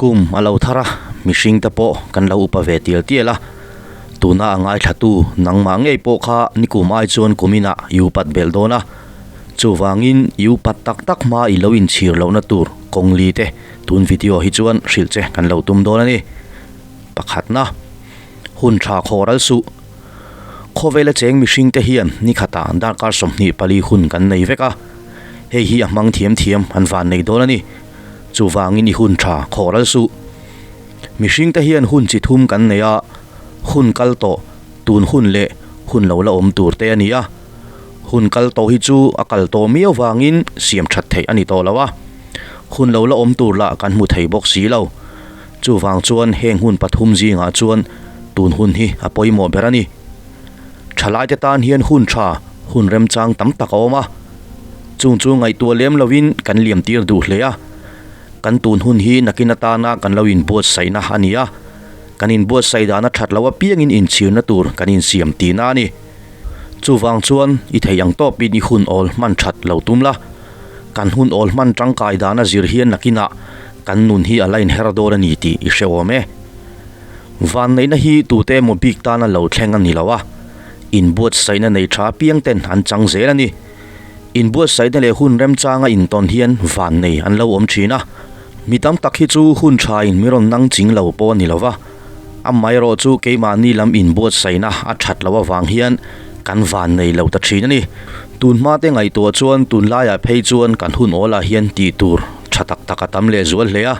Kum a lo thar a, mihring te pawh kan lo upa ve tial tial a. Tuna a ngaithlatu nangmah ngei pawh kha nikum ai chuan kuminah i upat belh dawn a. Chuvangin i upat tak tak hma i lo inchhir lohna tur kawng li te tun video hi chuan hrilh che kan lo tum dawn a ni. Pakhatna, hun tha khawral suh. Khawvela cheng mihring te hian ni khatah darkar 24 hun kan nei vek a. Hei hi a hmang thiam thiam an van nei dawn a ni. Chuvangin i hun tha khawral suh. Mihring te hian hun chi thum kan nei a, hun kal tawh, tun hun leh hun lo la awm tur te a ni a. Hun kal tawh hi chu a kal tawh miau vangin siam that theih a ni tawh lo a. Hun lo la awm tur lah kan hmu thei bawk si lo. Chuvang chuan heng hun pathum zingah chuan tun hun hi a pawimawh ber a ni. Thalaite tan hian hun tha, hun remchang tam tak a awm a. Chung chu ngaihtuah lem lovin kan liam tir duh hle a. Kan tun hun hi nakin atana kan lo inbuatsaihna a ni a. Kan inbuatsaih dana that loh apiangin inchhirna tur kan insiam tihna a ni. Chuvang chuan i theih ang tawpin i hun awl hman that lo tum la. Kan hun awl hman tangkai dana zir hian nakinah kan nun hi a la inher dawn a ni tih i hrehawm e. Vanneihna hi tute emaw bik tana lo thleng a ni lo a, inbuatsaihna nei tha apiang ten an chang zel a ni. Inbuatsaihna leh hun remchanga intawn hian vannei an lo awm thin a, mi tam tak hi chu hun thain mi rawn nang ching lo pawh a ni lo va, amaherawh chu keimahni lam inbuatsaihna a that loh avang hian kan vannei lo ta thin a ni. Tun hmate ngaihtuah chuan tunlaiah phei chuan kan hun awlah hian tih tur tha tak tak a tam lehzual hle a.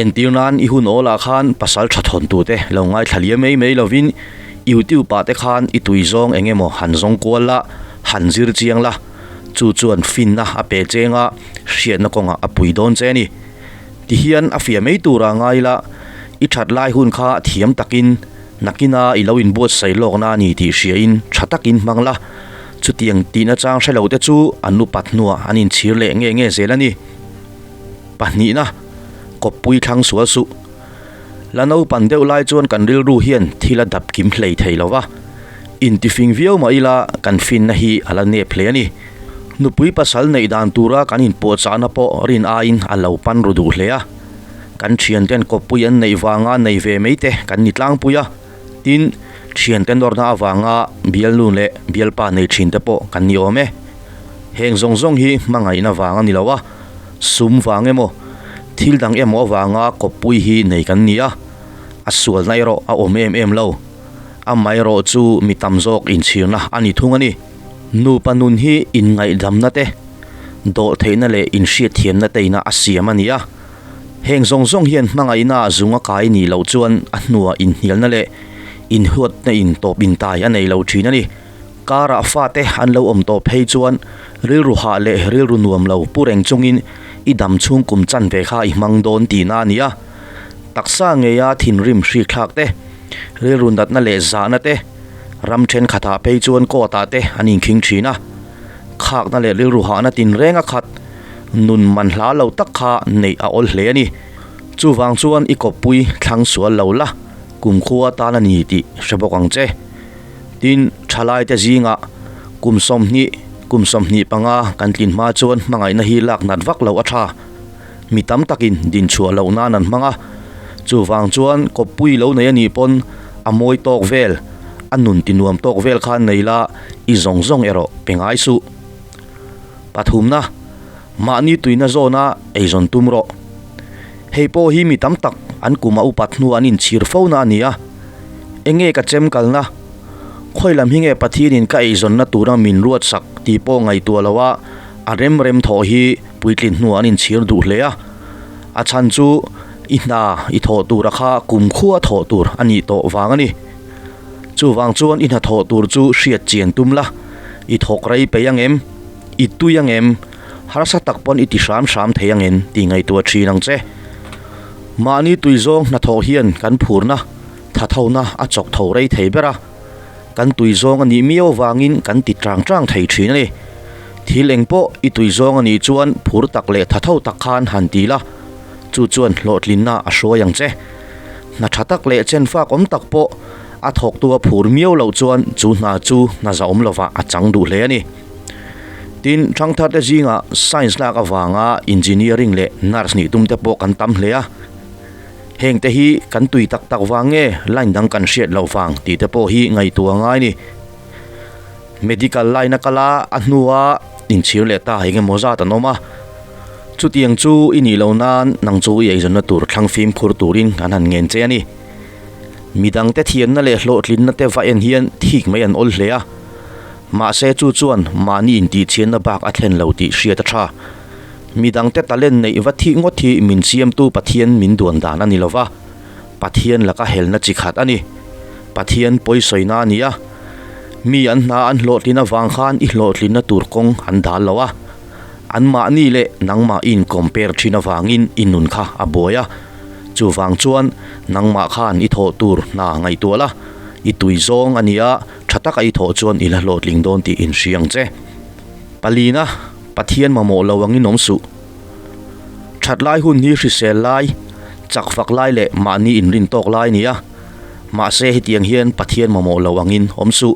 Entir nan i hun awlah khan pasal tha thawn tute lo ngaithla liam mai mai lovin YouTube ah te khan i tui zawng eng emaw han zawng kual la, han zir chiang la, chu chuan finna a pe cheng a, hriatna kawngah a pui dawn che a ni. Tihian a fiah mai tura ngai la, i that lai hun kha thiam takin nakina i lo inbuatsaih lawkna a ni tih hriain tha takin hmang la, chutiang tihna chang hre lo te chu an upat hnuah an inchhir leh nge nge zel a ni. Pahnihna, kawppui thlang sual suh. La naupan deuh lai chuan kan rilru hian thil a dap kim hlei thei lo va, intifing viau mah ila kan finna hi a la nep hle a ni. Nupui pasal neih dan tura kan inpuahchahna pawh rin aiin a lo pan ru duh hle a. Kan thianten kawppui an neih vanga nei ve mai te kan ni tlangpui a, tin, thiante nawrna avanga bialnu leh bialpa nei thin te pawh kan ni awm e. Heng zawng zawng hi hmangaihna vang a ni lo a. Sum vang emaw, thil dang emaw avanga kawppui hi nei kan ni a, a sualna erawh a awm em em lo. Amaherawh chu mi tam zawk inchhirna a ni thung a ni. Nupa nun hi inngaihdamna te, dawhtheihna leh inhriatthiamna te ina a siam a ni a. Heng zawng zawng hian hmangaihna zung a kai nih loh chuan a hnuah inhnialna leh inhuatna in tawp intai a nei lo thin a ni. Karah fate an lo awm tawh phei chuan rilru hah leh rilru nuam lo pu reng chungin i dam chhung kum chan ve kha i hmang dawn tihna a ni a. Taksa ngeia thinrim hrikthlak te, rilru natna leh zahna te, ram thenkhatah phei chuan court ah te an inkhing thin a. Khakna leh rilru hahna tinreng a khat, nun man hla lo tak kha neih a awl hle a ni. Chuvang chuan i kawppui thlang sual lo la, kumkhua tan a ni tih hre bawk ang che. Tin, thalaite zingah kum 20, kum 25 kan tlin hma chuan hmangaihna hi lak nat vak loh a tha. Mi tam takin dinchhuah loh nan an hmang a. Chuvang chuan kawppui lo nei a nih pawn a mawi tawk vel, a nun ti nuam tawk vel khan nei la i zawng zawng erawh pe ngai suh. Pathumna, mahni tuina zawna eizawn tum rawh. Hei pawh hi mi tam tak an kum a upat hnu an inchhir fo na a ni a. Enge ka chem kalna? Khawi lam hi nge Pathianin ka eizawnna tura min ruatsak tih pawh ngaihtuah lo a, a rem rem thawh hi puitlin hnuah an inchhir duh hle a. A chhan chu i hna i thawh tura kha kumkhua thawh tur a nih tawh vang a ni. Chuvang chuan i hna thawh tur chu hriat chian tum la, i thawk rei peih ang em? I tui ang em? Harsa tak pawn i ti hram hram thei ang em tih ngaihtuah thin ang che. Mahni tui zawng hnathawh hian kan phurna, thathona a chawk tho rei thei ber a, kan tui zawng a nih miau avangin kan ti tang tang thei thin a ni. Thil eng pawh i tui zawng a nih chuan phur tak leh thatho tak khan han ti la, chu chuan hlawhtlinna a hruai ang che. Hna tha tak leh chenfak awm tak pawh a thawktu a phur miau loh chuan chu hna chu hna zahawm lovah a chang duh hle a ni. Tin, thangtharte zingah science lak avanga engineering leh nurse nih tum te pawh kan tam hle a. Heng te hi kan tui tak tak vang nge line dang kan hriat loh vang tih te pawh hi ngaihtuah a ngai ni. Medical line a kal a, a hnua inchhir leh ta eng emaw zat an awm a. Chutiang chu i nih loh nan nang chu i eizawnna tur thlang fimkhur turin an han ngen che a ni. Midangte thiamna leh hlawhtlinna te va en hian thik mai an awl hle a. Mahse chu chuan mahni intihchhianna bak a thlen lo tih hriat a tha. Midangte talent neih va thih ngawt hi min siamtu Pathian min duan dan a ni lo va, Pathian laka helna chi khat a ni. Pathian pawisawina a ni a, mi an hna an hlawhtlin avang khan i hlawhtlinna tur kawng an dal lo a, anmahni leh nangmah i incompare thin avangin i nun kha a buai a, chuvang chuan nangmah khan i thawh tur hna ngaihtuah la, i tui zawng a nia, tha taka i thawh chuan i la hlawhtling dawn tih inhria ang che. Palina. Pathian mamawh lo angin awm suh. That lai hun hi hrisel lai, chak fak lai leh mahni inrin tawk lai a ni a. Mahse hetiang hian Pathian mamawh lo angin awm suh.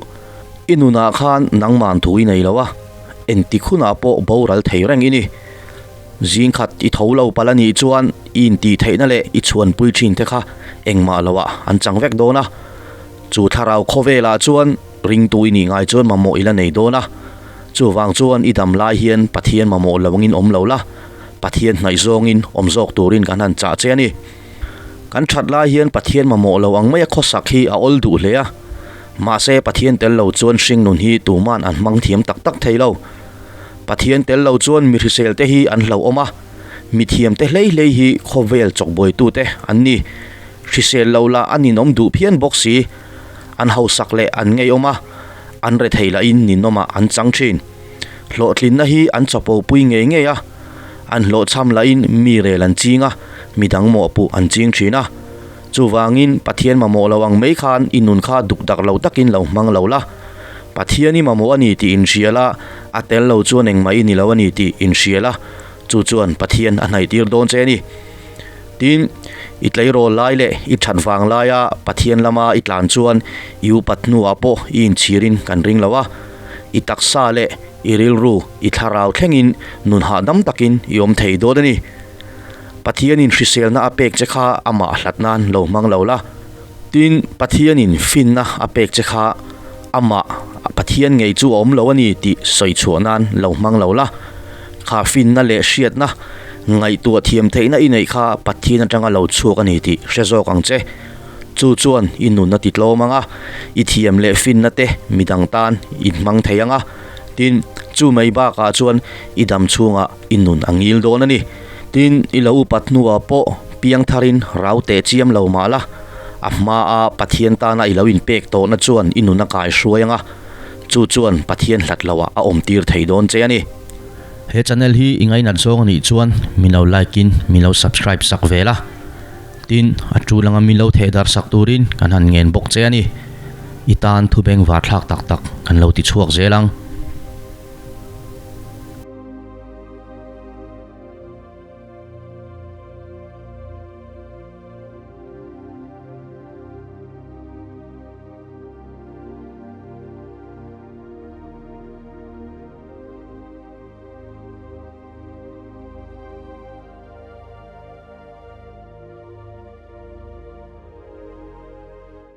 I nunah khan nangman thu i nei lo a, engtik hunah pawh boral thei reng i ni. Zing khat i tho lo palh a nih chuan i intih theihna leh i chhuanpui thin te kha engmah loah an chang vek dawn a. Chu thlarau khawvelah chuan ringtu i nih ngai chuan mamawh i la nei dawn a. Chuvang chuan i dam lai hian Pathian mamawh lo angin awm lo la, Pathian hnaih zawngin awm zawk turin kan han chah che a ni. Kan that lai hian Pathian mamawh lo ang maia khawsak hi a awl duh hle a, mahse Pathian tel lo chuan hringnun hi tuman an hmang thiam tak tak thei lo. Pathian tel lo chuan mi hrisel te hi an hlauhawm a, mi thiam te hlei hlei hi khawvel chawkbuaitute an ni. Hrisel lo lah an inawm duh phian bawk si, an hausak leh an ngeiawm a, an rethei lahin ninawmah an chang thin. Hlawhtlinna hi an chapo pui ngei ngei a, an hlawhchham lahin mi rel an ching a, midang mawhpuh an ching thin a. Chuvangin Pathian mamawh lo ang mai khan i nun kha duk dak lo takin lo hmang lo la. Pathian i mamawh a ni tih inhria la, a tel lo chuan engmah i ni lo a ni tih inhria la, chu chuan Pathian a hnaihtir dawn che a ni. Tin, i tleirawl lai leh i that vang laia Pathian lama i tlan chuan i upat hnuah pawh i inchhirin kan ring lo a, i taksa leh i rilru, i thlarau thlengin nun hahdam takin i awm thei dawn a ni. Pathianin hriselna a pek che kha amah hlat nan lo hmang lo la. Tin, Pathianin finna a pek che kha amah Pathian ngei chu a awm lo a ni tih sawi chhuah nan lo hmang lo la. Kha finna leh hriatna, ngaihtuah thiam theihna i neih kha Pathian atanga lo chhuak a ni tih hre zawk ang che. Chu chuan i nun a ti tlawm ang a, i thiam leh finna te midang tan i hmang thei ang a. Tin, chu mai bakah chuan i dam chhungah i nun a ngil dawn a ni. Tin, i lo upat hnuah pawh piangtharin rau teh chiam lo mah la, a hmaa Pathian tana i lo inpek tawhna chuan i nun a kai hruai ang a, chu chuan Pathian hlat loah a awmtir thei dawn che a ni. He channel hi i ngainat zawng a nih chuan min lo like in min lo subscribe sak ve la, tin a tul anga min lo theh darh sak turin kan han ngen bawk che a ni. I tan thu bengvar thlak tak tak kan lo ti chhuak zel ang.